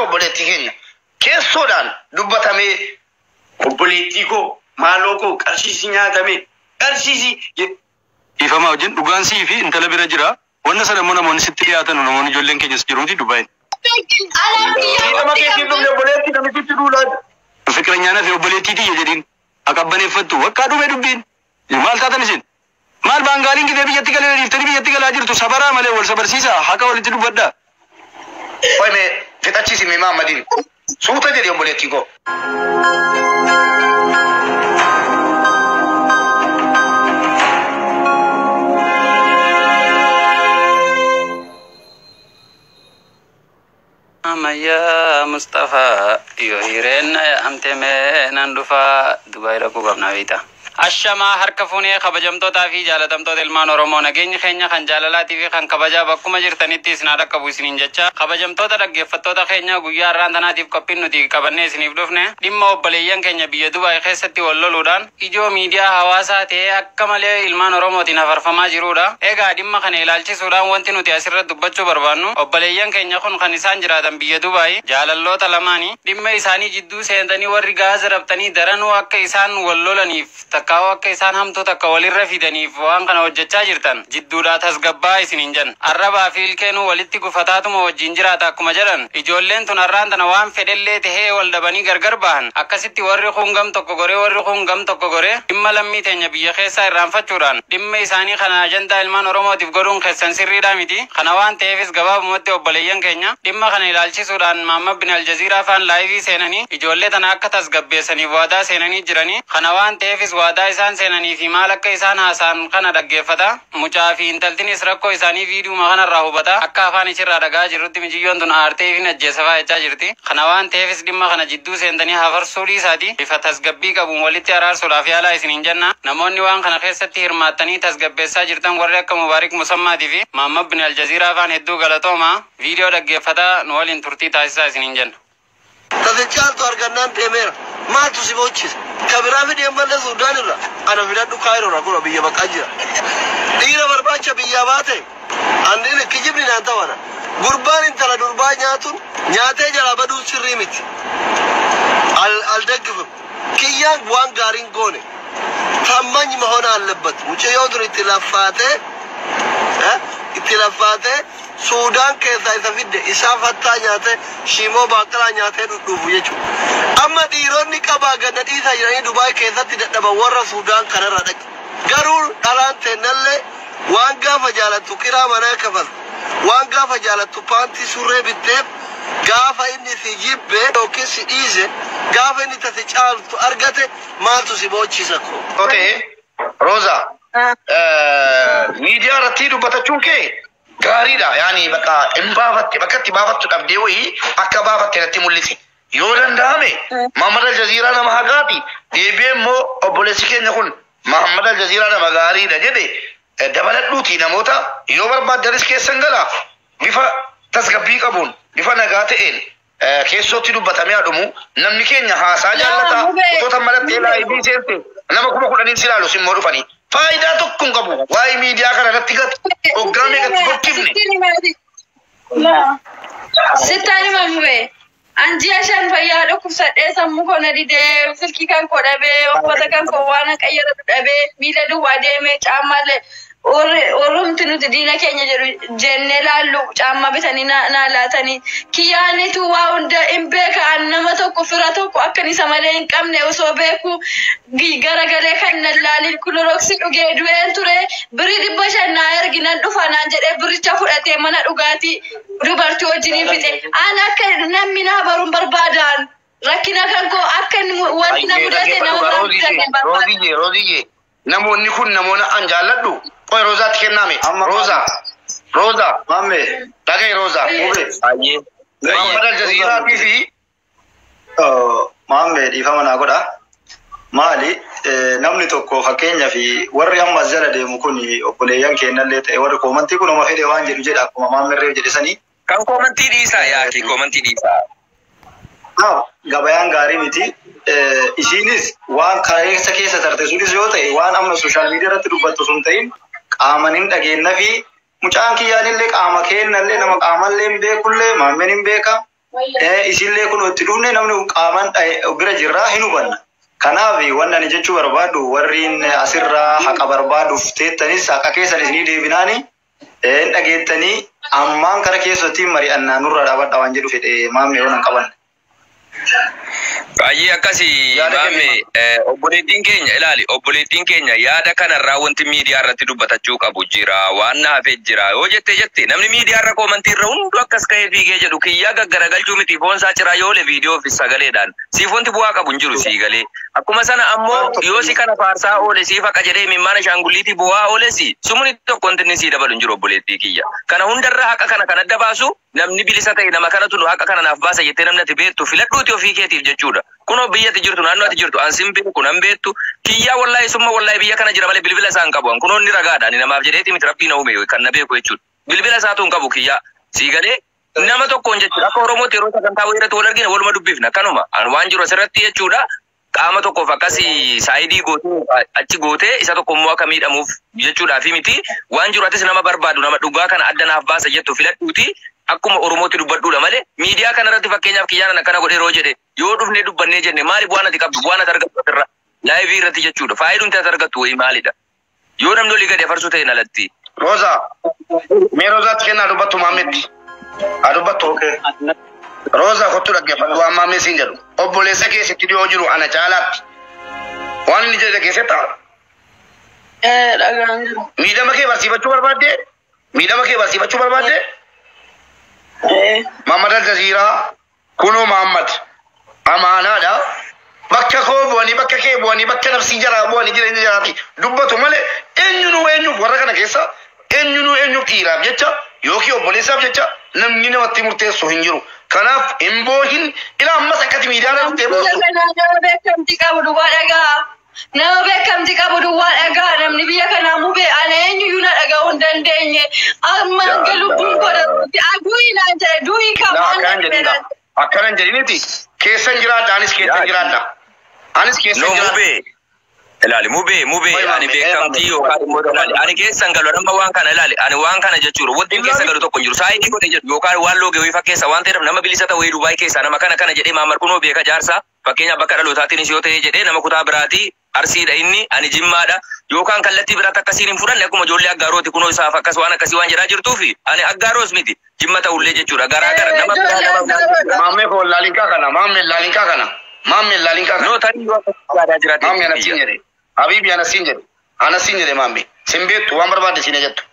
Obboleettii keenya keessoodhaan dubbatamee Obboleettii koo, maaloo koo, qarshiisi nyaatame, qarshiisi. Dhiifamaa wajjin, dhugaan sii fi intala bira jira. Wanna sana immoo namoonni sitti dhiyaatan, namoonni ijoolleen keenyas jiru miti Dubbaayin. Miidhama keetiin dhufne, obboleettii, namichitti duulaa. Fiqiranyaan hafe, obboleettii tiyya jedhiin. Haqabbaneeffattu wakkaa dhume dubbiin. Maal taatan isin? Maal baangaaliin gidee biyyatti galee dhiiftanii biyyatti galaa jirtu? Sabaraa malee, wal sabarsiisa, haqa walitti dubbadhaa. Qoy, mee fixachiisi mee Mahammadiin. Suuta jedhi, obboleettii koo. Ammayyaa Mustafaa, yoo hireen amte mee nan dhufaa, Dubaay dhaquu qabna beekta. Ashamaa, harka fuunee, kabajamtootaa fi jaalatamtoota ilmaan Oromoo, nageenyi keenya kan jaalalaatii fi kan kabajaa bakkuma jirtanitti isin haa dhaqqabu isiniin jecha. Kabajamtoota dhaggeeffattoota keenya, guyyaa har'aan tanaatiif qophiin nuti qabannee isiniif dhufne dhimma obboleeyyan keenya biyya Dubaay keessatti wal loluudhaan ijoo miidiyaa hawaasaa ta'ee akka malee ilmaan Oromootiin hafarfamaa jirudha. Egaa dhimma kana ilaalchisuudhaan wanti nuti asirratti dubbachuu barbaannu, obboleeyyan keenya kun kan isaan jiraatan biyya Dubaay, jaalalloota lamaanii. Dhimma isaanii jidduu seentanii warri gaaza rabtanii daranuu akka isaan wal lolaniif, takkaa'uu akka isaan hamtuu takka walirra fidaniif waan kana hojjechaa jirtan, jidduudhaa tasgabbaa isiniin jenna. Arrabaa fi ilkeenuu walitti gufataatuma wajjin jiraata akkuma jedhan, ijoolleen tun har'aan tana waan fedhellee tahee wal dhabanii gargar bahan. Akkasitti warri kun gam tokko goree, warri kun gam tokko goree, dhimma lammii teenya biyya keessaa irraanfachuudhaan dhimma isaanii kana ajandaa ilmaan Oromootiif godhuun keessan sirriidhaa miti. Kana waan ta'eefis gabaabumatti, obboleeyyan keenya, dhimma kana ilaalchisuudhaan Mahammad bin Aljaziiraa faan live seenanii ijoollee tana akka tasgabbeessaniif waadaa seenanii jiranii. Kana waan ta'eefis waadaa isaan seenanii fi maal akka isaan haasa'an kana dhaggeeffata. Mucaa fi intaltinis rakkoo isaanii viidiyuma kanarraa hubata. Akka afaan ishirraa dhagaa jirrutti mijiyyoon tun aartee fi ajjeesafaa jechaa jirti. Kana waan ta'eefis dhimma kana jidduu seentanii hafarsuu dhiisaati bifa tasgabbii qabuun walitti araarsuudhaaf yaalaa isiniin jenna. Namoonni waan kana keessatti hirmaattanii tasgabbeessaa jirtan, warri akka Mubaarik Musammaatii fi Mahammad bin Aljaziiraa faan, hedduu galatooma. Viidiyoo dhaggeeffataa nu waliin turtii taasisaa isiniin jenna. Tase caaltu argannaan deemeera. Maaltu si boochise? Ka biraa fidee malee Suudaan irra. Ana fidadhu, Kaayiroo kun biyya baqaa jira. Dhiira barbaacha biyyaa baate. Ani kijibni naan ta'ana. Gurbaan intala durbaa nyaatuun nyaatee jalaa baduun sirrii miti. Al daggifam. Kiyyaan waan gaariin goone. ታማኝ መሆን አለበት። Mucayyoo tun itti laffaatee, itti laffaatee Suudaan keessaa isa fidde, isaa fattaa nyaatee, shiimoo baaqelaa nyaatee dhudhuufu jechuudha. Amma dhiironni qabaa ganna dhiisaa jiranii Dubaay keessatti dadhaban warra Suudaan kanarra dhaqe. Garuu dhalaan teennallee waan gaafa jaalattu kiraa manaa kafaltu, waan gaafa jaalattu paantii surree bitteef, gaafa inni si jibbe yookiin si dhiise, gaafa inni tasi caaltu argate, maaltu si boochisa ko? Okay. Roza, miidiyaa irratti dubbatachuun kee gaariidha. Yaani bakka hin baafatte, bakka itti baafattu dhabdee wayii akka baafatte natti mul'ise. Yoo danda'ame Muhammad Aljaziiraa nama haqaati. Deebi'ee immoo obboleessi keenya kun Muhammad Aljaziiraa nama gaariidha jedhe, dabaladhuuti namoota yoo barbaaddanis keessan gala, bifa tasgabbii qabuun, bifa nagaa ta'een keessootti dubbatamee haadhumu. Namni keenya haasaa jaallata. Otoo malattee live seente nama 10,000 si ilaalu simmoo dhufanii. Faayidaa tokko hin qabu. Waa'ee miidiyaa kana irratti gatu hoggaa meeqatti bokkifne. Sittaan hima, Mubee. An ji'a 5 fayyaa dhukkubsadhee, sammuu koo na didee, silkii kan koo dhabee, uffata kan koo waan qayyaratu dhabee, miila duwwaa deemee, caammaallee warrumti nuti diina keenya jedhu jennee laallu caammaa bitanii naa laatanii. Kiyyaanitu waa hunda hin beeka. An nama tokko, fira tokko akkan isa malee hin qabne osoo beeku, garagalee kan nan laalin Clorox dhugee du'een ture. Birii 500 naa ergi, nan dhufa naan jedhee, biricha fudhatee mana dhugaatii dubartii wajjiniin fixe. An akka namni naa baruun barbaadaan rakkina kan koo akka inni wanti na mudate nama biraan mudate hin barbaadu. Rooziyye, Rooziyye, namoonni kun namoota an jaalladhu. Qoy, Roozaatti kenname. Roozaa, Roozaa. Mamme. Dhaga'i, Roozaa. Ayyee. Muhammad Aljaziiraatii fi Maammee, dhiifama naa godha. Maali, namni tokko fakkeenyaa fi warri amma as jala deemu kun obboleeyyan keenyallee ta'e, warri comment kun oma fedhe waan jedhu jedha, akkuma maammirree jedhe sanii. Kan comment dhiisaa, yaaki comment dhiisaa. Haa, gabayaan gaarii miti. Ishiinis waan kareessa keessa tarte sunis yoo ta'e, waan amma social media irratti dubbattu sun ta'in qaaman hin dhageenna fi mucaan kiyyaanillee qaama keennallee nama qaamallee hin beekullee maammeen hin beeka. Isillee kun itti dhufne namni qaamaan bira jirraa hin hubanna. Kanaaf wanni ani jechuu barbaadu warriin asirraa haqa barbaaduuf teettanis haqa keessan isinii deebinaani hin dhageettanii ammaan kara keessatti mari'annaa nurra dhaabadha waan jedhu fedhe maamne yoo nan qaban. Baay'ee akkasii maame, obboleettiin keenya, ilaali, obboleettiin keenya yaada kanarraa wanti miidiyaa irratti dubbatachuu qabu jira, waan na hafee jira yoo jette namni miidiyaa irra koomantii irra hundu akkas ka'ee fiigee jedhu kiyyaa gaggaragalchuu miti, foon isaa ciraa yoo le viidiyoo fi sagaleedhaan siif wanti bu'aa qabu hin jiru sii galee. Akkuma sana ammoo yoo si kana faarsaa oole, siif haqa jedhee mimmaan ashaangulliitii bu'aa oole, si sumni tokko wanti inni sii dabalu hin jiru. Obboleettii kiyya, kana hundarraa haqa kana kan adda baasu namni bilisa ta'e nama kanatu nu haqa kana naaf baasa jettee namni ati beektu filadhuuti ofii keetiif jechuudha. Kunoo biyyatti jirtu, naannoo ati jirtu an sin beeku nan beektu kiyyaa, wallaahi summa wallaahi biyya kana jira malee bilbila isaa hin qabu. An kunoo inni ragaadha, ani namaaf jedheeti miti, rabbii na uume kan na beeku jechuudha. Bilbila isaatu hin qabu kiyyaa sii galee nama tokkoon jechuudha. Akka Oromootti yeroo sagantaa wayii irratti wal argine waluma dubbifna kanuma an waan jiru asirratti jechuudha. Qaama tokkoof akkasii saayidii gootee achi gootee isa tokko immoo akka miidhamuuf jechuudhaafi miti. Waan jiru atis nama barbaadu, nama dhugaa kana adda naaf baasa jettu filadhuuti akkuma Oromootti dubbadhuudha malee miidiyaa kana irratti fakkeenyaaf kiyyaan akkana godhe yeroo jedhe yoo dhufnee dubbannee jenne maali bu'aan ati qabdu, bu'aan ati argattu asirra laayivii irratti jechuudha? Faayidumti ati argattu wayii maalidha yoo namni olii gadi afarsuu ta'e alatti? Roza, mee Rozaatti kennaa dubbattu maammetti. Haa dubbattu. Roza, kottu dhaggeeffadhu waan maammee siin jedhu. Obboleessa keessatti dhiyoo jiru ana caalaatti. Waan inni jedhe keessatti Dhagaan jiru. Miidhama kee barsiifachuu barbaadde? Miidhama kee barsiifachuu barbaadde? Muhammad Al-Jazeeraa kunoo Muhammad amaanaadha. Bakka koo bu'anii, bakka kee bu'anii, bakka nafsii jaraa bu'anii jireenya jaraati dubbatu malee eenyunuu eenyuuf warra kana keessa eenyunuu eenyuuf dhiiraaf jecha yookiin obboleessaaf jecha namni namatti murteessu hin jiru. Kanaaf hin boohin, ila ammas akkati miidiyaa irra dhuftee Biyya boossu. kanaa nama beekamtii qabu duwwaa dhagaa. Nama beekamtii qabu duwwaa dhagaa. Namni biyya kanaa mubee ana eenyuyyuu na dhaga'uu hin dandeenye. Amma hanga lubbuun koo darbutti du'i naan jedhe, du'i Laa kam akkanan jedhinidha. Akkanan jedhiniti. Keessan jiraadha, anis keessan jiraadha. Anis keessan No jiraadha. Mubee. Ilaali mubee, mubee, Oi, ani maame, beekamtii yookaan immoo ilaali ani keessan galu amma waan kana, ilaali, ani waan kana jechuudha wanti keessa galu tokko hin jiru. Saayidii godhe jedhu yookaan waan loogee wayii fakkeessa waan ta'eef nama bilisa ta'e wayii Dubaay keessaa nama kana kana jedhee Maamar kunoo beeka jaarsa, fakkeenyaaf bakka dhalootaatiinis yoo ta'e jedhee nama kutaa biraatii, Arsiidha inni, ani Jimmaadha, yookaan kallattii biraatti akkasiin hin fudhanne. Akkuma ijoollee Aggaarooti kunoo isaaf akkas waan akkasii waan jedhaa jirtuufi ani Aggaaroos miti, Jimma ta'ullee jechuudha, garaa gara nama biraa nama biraa. Maammee koo laalinkaa kana, maammee laalinkaa kana, maammee laalinkaa kana. No, tarii yoo akkas yaadaa jiraate Maammee anasiin jedhe. Habiibi anasiin jedhe. Anasiin jedhe maammee. Sin beektu, waan barbaadde siin jettu.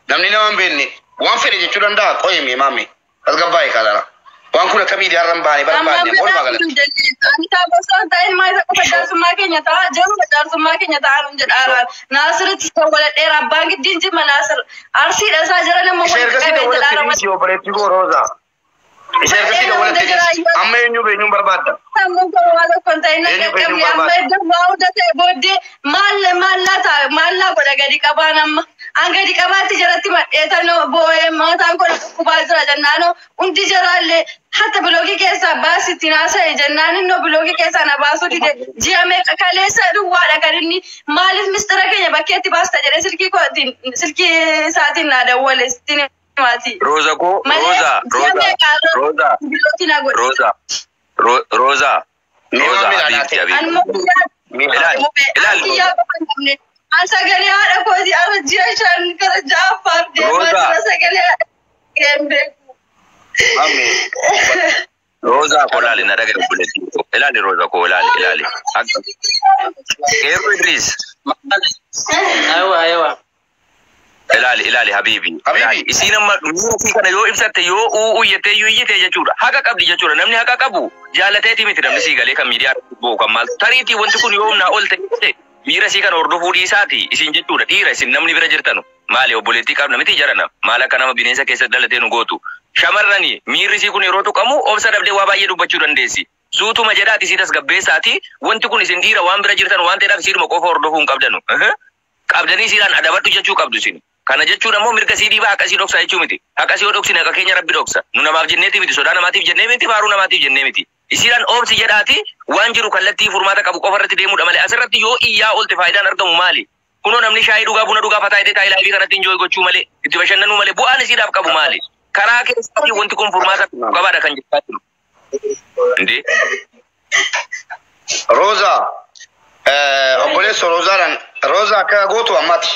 Namni nama hin beekne waan fedhe jechuu danda'a, qo'ime maammee. Tasgabbaa'e kaadara. Waan kun akka miidiyaa irra hin baane Amma barbaadne walumaa galatti. Ani taabosoo hin ta'in maal isa qofa jaarsummaa keenya ta'a jaruma jaarsummaa keenya ta'a nun jedhaaraan Naasiritti dawwaladheera, abbaan giddiin Jimma, Naasir Arsiidha, isaa jara nama Isa walitti ergasii qabee dawwalatte jedhaara. dhiisi, obboleettii koo Roozaa. Isa ergasii dawwalatte dhiisi. Amma eenyu eenyuun barbaadda? Sammuun koo waa tokko hin ta'in na Eenyu qaqqabne eenyuun amma barbaadda? edda waa hunda ta'e booddee maal maallaa ta'a maallaa godha gadi qabaan amma an gadi qabaatti jaratti madheetanoo boo'ee mataan koo na dhukkubaa jira jennaanoo hundi jaraallee hatta biloogii keessaa baasitti naasa'e jennaan innoo biloogii keessaa na baasuu dide. Ji'a meeqa kaleessa duwwaadha kan inni maaliif mistira keenya bakkeetti baasta jedhee silkii kootiin silkii isaatiin naa dawwale sittiin himaati. Roza koo Malee Roza ji'a Roza meeqa Roza biloogii na godhe. Roza Roza Mee Roza maammee habiibti laalaate. habiibti. Anuma kiyyaa Ilaali ilaali kiyyaa Roza. qofa hin qabne. An sagalee haadha kooti arra ji'a 5 gara ja'affaaf deemaa Roza. jira, sagalee haadha hin beeku. Maammee. Roza koo ilaali, na dhagaye obboleettii koo, ilaali Roza koo, ilaali, ilaali. Akka Qeerroo Idris. Aiwa, aiwa. Ilaali, ilaali habiibi. Habiibi. Ilaali, isiin amma miira isii kana yoo ibsatte, yoo u'uu jettee iyyuu iyyite jechuudha, haqa qabdi jechuudha. Namni haqa qabu jaalateeti miti, namni sii galee kan miidiyaa irratti bo'u kan maal tariitii wanti kun yoo humnaa ol ta'e jedhe miira isii kana hordofuu dhiisaati isin jechuudha. Dhiira isin namni bira jirtanu maali, obboleettii qabna miti jarana, maal akka nama bineensa keessa dhalatee nu gootu? Shamarrani miirri isii kun yeroo tuqamu obsa dhabdee waa baay'ee dubbachuu dandeessi. Suutuma jedhaati isii tasgabbeessaati. Wanti kun isin dhiira waan bira jirtan waan ta'eedhaaf isiidhuma qofa hordofuu hin qabdanu. Qabdanii isiidhaan adabadhu jechuu qabdu isin. Kana jechuun ammoo mirga sii dhiibaa haqa sii dhoksaa jechuu miti. Haqa sii yoo dhoksine haqa keenya rabbi dhoksa. Nu namaaf jenneeti miti, sodaa namaatiif jennee miti, faaruu namaatiif jennee miti. Isiidhaan oobsi jedhaati waan jiru kallattii furmaata qabu qofa irratti deemuudha malee asirratti yoo iyyaa oolte faayidaan argamu maali? Kunoo namni shaayii dhugaa, buna dhugaa, fataa hidhee taa'ee live kanatti enjoy gochuu malee, itti bashannanuu malee bu'aan isiidhaaf qabu maali? Karaa keessatti wanti kun furmaata qabaadha kan jechaa jiru. Indi Roozaa obboleessa Roozaadhaan Roozaa akka gootu ammaati.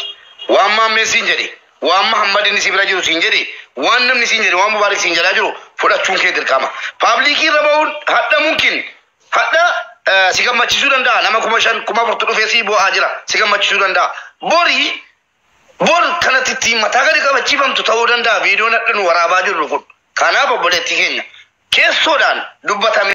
Waan maammee siin jedhe, waan Muhammadin si bira jiru siin jedhe, waan namni siin jedhe, waan Mubaarik siin jedhaa jiru fudhachuun kee dirqama. Paablikii irra bahuun hadha mumkin hadha si gammachiisuu danda'a. Nama 5,000 4,000 dhufee si bu'aa jira, si gammachiisuu danda'a. Borii bor kanatti ittiin mataa gadi qabachiifamtu ta'uu danda'a viidiyoon hadha nu waraabaa jirru kun. Kanaaf obboleettii keenya keessoodhaan dubbatamee.